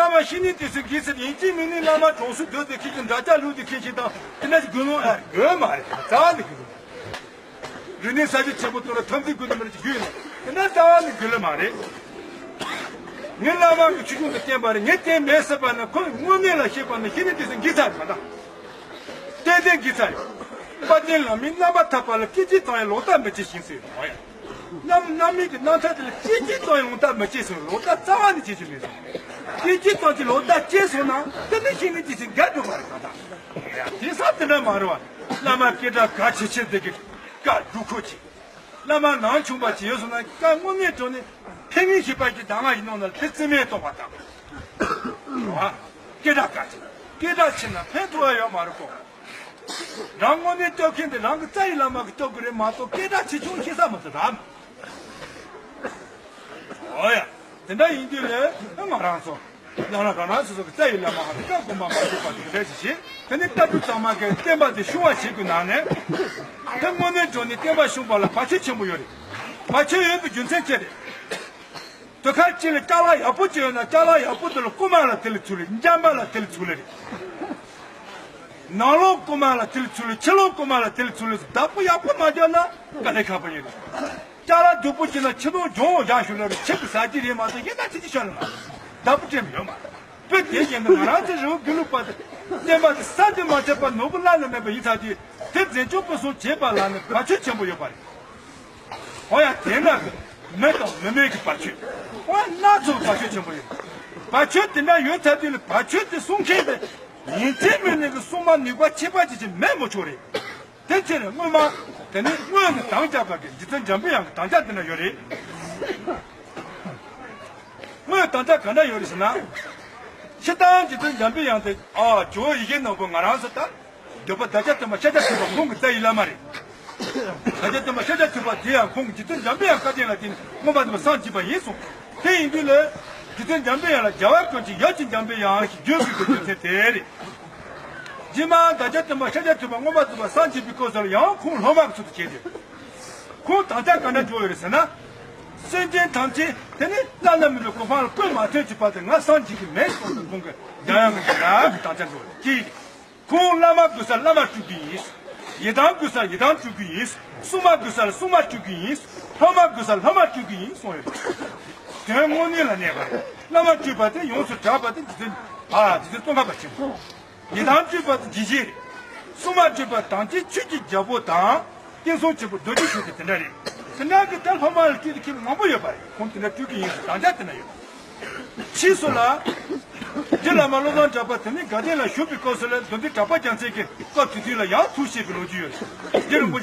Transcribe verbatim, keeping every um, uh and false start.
བླ་མ་བཤེས་གཉེན་དེ་ཚོས་གིས་ཟེར་ཡིན་གཅིག་མིན་ནི་བླ་མ་གྲོང་གསེབ་སྡོད་དེ་ཁྱེད་ཀྱི་འདྲ་ཅག་ལུགས་དེ་ཁྱེད་ཀྱི་དང་དེ་འདྲ་ཞིག་དགོས་ནོ་ཨ་དགོས་མ་རེད། རྩ་བ་ནས་དགོས་ནོ། རིག་གནས་གསར་བརྗེ་ཆེན་པོ་གཏོང་ར་འཐབ་འཛིང་དགོས་ནི་མ་རེད་ཅིག་ཡོད་ནི་དེ་འདྲ་རྩ་བ་ནས་དགོས་ལེ་མ་རེད། ངའི་བླ་མ་གི་ཆོས་སྐྱོང་དུ་བསྟེན་པ་རེད། ངས་བསྟེན་མེད་ཟེར་བ་ན་ཁོས་དངོས་གནས་ལ་བཤད་པ་ན་བཤེས་གཉེན་དེ་ཚོས་གིས་ཚར་མ་དང་། ཏན་ཏན་གིས་ཚར་ཡོད། དཔལ་ལྡན་བླ་མའི་རྣམ་པར་ཐར་པ་ལ་སྐད་ཅིག་ཙམ་ཡང་ལོག་ལྟ་མི་བྱེད་ཞིང་ཟེར་ཡོད་ཡ། རྣམ་རྣམ་སྨིན་གྱི་རྣམ་ཐར་དེ་ལ་སྐད་ཅིག་ཙམ་ཡང་ལོག་ལྟ་མི་བྱེད་ཟེར། ལོག་ལྟ་རྩ་བ་ནས་བྱེད་ཀྱི་མེད་ཟེར། སྐད་ཅིག་ཙམ་གྱིས་ལོག་ལྟ་སྐྱེས་སོང་ན་དེ་ནི་བཤེས་གཉེན་དེ་ཚོས་འགལ་འགྲོ་བ་རེད་ད། ད་དེང་སང་དེ་འདྲ་མ་རེད་བ། བླ་མ་སྐད་གྲགས་ག་ཆེ་ཆེ་དེ་གི་བཀའ་སྒྲུབ་ཁོ་ཆེ། བླ་མ་ནང་ཆུང་པ་ཅིག་ཡོད་སོང་ན་བཀའ་དངོས་གནས་དྲང་གནས་ཕན་ངེས་ཤེས་པ་ཅིག་གདམས་ངག་ཡིན་ནོ་ན་དེ་རྩིས་མེད་གཏོང་བ་དང་། རེད་བ། སྐད་གྲགས་ག་ཆེ། སྐད་གྲགས་ཆེ་ན་ཕན་ཐོགས་ཡ་ཡོད་མ་རེད་ཁོ། རང་དངོས་གནས་སྟོབས་མཁན་དེ་རང་གི་རྩ་བའི་བླ་མ་གི་སྟོབས་ཀྱིས་རེད་མ་གཏོགས་སྐད་གྲགས་ཆེ་ཆུང་ཤེས་ས་མི་ཚོད་རམ། འོ་ཡ། དེ་འདྲ་ཡིན་དུས་ལས་ང་རང་ཚོ་ཡང་ན་རང་རང་སོ་སོ་གི་རྩ་བའི་བླ་མ་ཧ་ལས་ཀ་དགོངས་པ་མ་ཆོད་པ་དེ་འདྲ་ཞིག་བྱེད། དེ་ནི་ལྟ་གྲུབ་གཙང་མ་གི་བསྟན་པ་དེ་ཤུགས་ཆེ་གི་ནང་ནས། དེ་དངོས་གནས་དྲང་གནས་བསྟན་པ་བསྲུངས་པ་ལ་བར་ཆད་ཆེན་པོ་ཡོད་རེད། བར་ཆད་ཡོད་པའི་རྒྱུ་མཚན་ཅི་རེད། དེ་ཁ་ཅིག་ལ་ཅ་ལག་ཡག་པོ་ཅིག་ཡོད་ན་ཅ་ལག་ཡག་པོ་དེ་ལ་རྐུ་མ་ལ་དེ་ལ་ཚུར་ལེན། འཇམ་པ་ལ་དེ་ལ་ཚུར་ལེན་རེད། ནང་ལོགས་རྐུ་མ་ལ་དེ་ལ་ཚུར་ལེན། ཕྱི་ལོགས་རྐུ་མ་ལ་དེ་ལ་ཚུར་ལེན། བདག་པོ་ཡག་པོ་མ་བྱུང་ན་དཀའ་ལས་ཁག་པོ་ཡིན་རེད། ཅ་ལག་སྡུག་པོ་ཅིག་ན་ཕྱི་ལོགས་སྦྱོང་བ་རྒྱག་ཤོག་ལ་རེད། ཕྱི་གི་ཟ་རྒྱུ་རེད་མ་གཏོགས་གཞན་དག་ཅི་ཅི་ཤོར་ལ་མ་རེད། བདག་པོ་སྤྲད་མི་ཡོད་མ་རེད། དཔེ་དེ་བཞིན་དུ་ང་རང་ཚོའི་རི་བོ་དགེ་ལུགས་པ་དེ་བསྟན་པ་དེ་ས་དེ་མ་ཆགས་པ་ནོར་བུ་བླ་ན་མེད་པ་ཡིན་ཚར་དུས་དེ་འཛིན་སྐྱོང་སྤེལ་གསུམ་བྱེད་པ་ལ་ནི་བར་ཆད་ཆེན་པོ་ཡོད་པ་རེད། འོ་ཡ་དེ་འདྲ་གི་མི་དང་མི་མེད་ཀྱི་བར་ཆད། འོ་ཡ་སྣ་ཚོགས་བར་ཆད་ཆེན་པོ་ཡོད། བར་ཆད་དེ་འདྲ་ཡོད་ཚར་དུས་ལ་བར་ཆད་དེ་སྲུང་མཁན་དེ་ཡིན་གཅིག་མིན་གཅིག་གི་སྲུང་མ་ནུས་པ་ཆེ་བ་ཅིག་ཅིག་མེད་མི་ཆོག་རེད། དེ་ཕྱིར་སྔོན་མ་དེ་ནི་སྔོན་གྱི་དམ་བཅའ་བར་གྱི་རྗེ་བཙུན་འཇམ་པའི་དབྱངས་ཀྱི་དམ་བཅའ་དེ་འདྲ་ཡོད་རེད། སྔོན་དམ་བཅའ་ག་འདྲ་ཡོད་རེད་ཟེར་ན། སྤྱིར་བཏང་རྗེ་བཙུན་འཇམ་པའི་དབྱངས་དེ་ཨ་ཇོ་བོ་ཡི་གེ་ནོར་བུ་ང་རང་ཚོ་ད། འདོད་པ་བདག་ཅག་སྟོན་པ་ཤཱཀྱ་ཐུབ་པ་ཁོང་གི་རྩ་བའི་བླ་མ་རེད། བདག་ཅག་སྟོན་པ་ཤཱཀྱ་ཐུབ་པ་དེ་ཡང་ཁོང་གི་རྗེ་བཙུན་འཇམ་པའི་དབྱངས་བཀའ་དྲིན་ལ་བརྟེན་ནས་མངོན་པར་མཛད་པ་སངས་རྒྱས་པ་ཡིན་གསུངས། དེ་ཡིན་དུས་ལ། རྗེ་བཙུན་འཇམ་པའི་དབྱངས་ལ་རྒྱལ་བ་ཀུན་གྱི་ཡབ་ཀྱི་འཇམ་པའི་དབྱངས་ཞེས་བརྗོད་དགོས་པའི་རྒྱུ་མཚན་དེ་རེད། རྗེས་མ་བདག་ཅག་སྟོན་པ་ཤཱཀྱ་ཐུབ་པ་མངོན་པར་མཛད་པ་སངས་རྒྱས་པའི་སྐབས་སུ་ལ་ཡང་ཁོང་སློབ་མ་གི་ཚུལ་དུ་བྱས་ཏེ། ཁོང་དམ་བཅའ་ག་འདྲ་བཅོལ་ཡོད་རེད་ཟེར་ན། སེམས་ཅན་ཐམས་ཅད་དེ་ནི་བླ་ན་མེད་པའི་གོ་འཕང་ལ་བཀོད་མ་ཐོན་གྱི་བར་དུ་ང་སངས་རྒྱས་ཀྱི་མེད་གསུངས་ཏེ་ཁོང་གི་འཇམ་དབྱངས་ཀྱི་རབ་ཀྱི་དམ་བཅའ་བཅོལ་ཡོད་ཀྱི། ཁོང་བླ་མ་དགོས་ས་བླ་མ་སྤྲུལ་གྱི་ཡིན། ཡི་དམ་དགོས་ས་ཡི་དམ་སྤྲུལ་གྱི་ཡིན། སྲུང་མ་དགོས་ས་སྲུང་མ་སྤྲུལ་གྱི་ཡིན། སློབ་མ་དགོས་ས་སློབ་མ་སྤྲུལ་གྱི་ཡིན་གསུངས་ཡོད། དོན་དངོས་གནས་ལ་གནས་པ་རེད། བླ་མ་སྤྲུལ་པ་དེ་ཡོངས་སུ་གྲགས་པ་དེ་རྗེ་བཙུན། ཨ་རྗེ་བཙུན་ཙོང་ཁ་པ་ཆེན་པོ། ཡི་དམ་སྤྲུལ་པ་དེ་དགྱེས་བཞིན་རེད། སྲུང་མ་སྤྲུལ་པ་དམ་ཅན་ཆོས་ཀྱི་རྒྱལ་པོ་དང་། བསྟན་སྲུང་ཆེན་པོ་རྡོ་རྗེ་ཤུགས་ཀྱི་དེ་འདྲ་རེད། དེ་འདྲ་གི་ད་སློབ་མ་ལ་སྤྲུལ་ཏེ་ཁྱེད་མང་པོ་ཡོད་པ་རེད། ཁོང་དེ་འདྲ་སྤྲུལ་གྱི་ཡིན་ཟེར་དམ་བཅའ་དེ་འདྲ་ཡོད། ཕྱིས་སུ་ལ། རྗེ་བླ་མ་བློ་བཟང་གྲགས་པ་དེ་ནི་དགའ་ལྡན་ལ་བཞུགས་པའི་སྐབས་སུ་ལ་མདོ་འདི་གྲགས་པ་རྒྱལ་མཚན་གྱི་སྐབས་དེ་དུས་ལ་ཡང་ཐུགས་བཞེས་པའི་ལོ་རྒྱུས་ཡོད་རེད། རྗེ་རིན་པོ་ཆེ།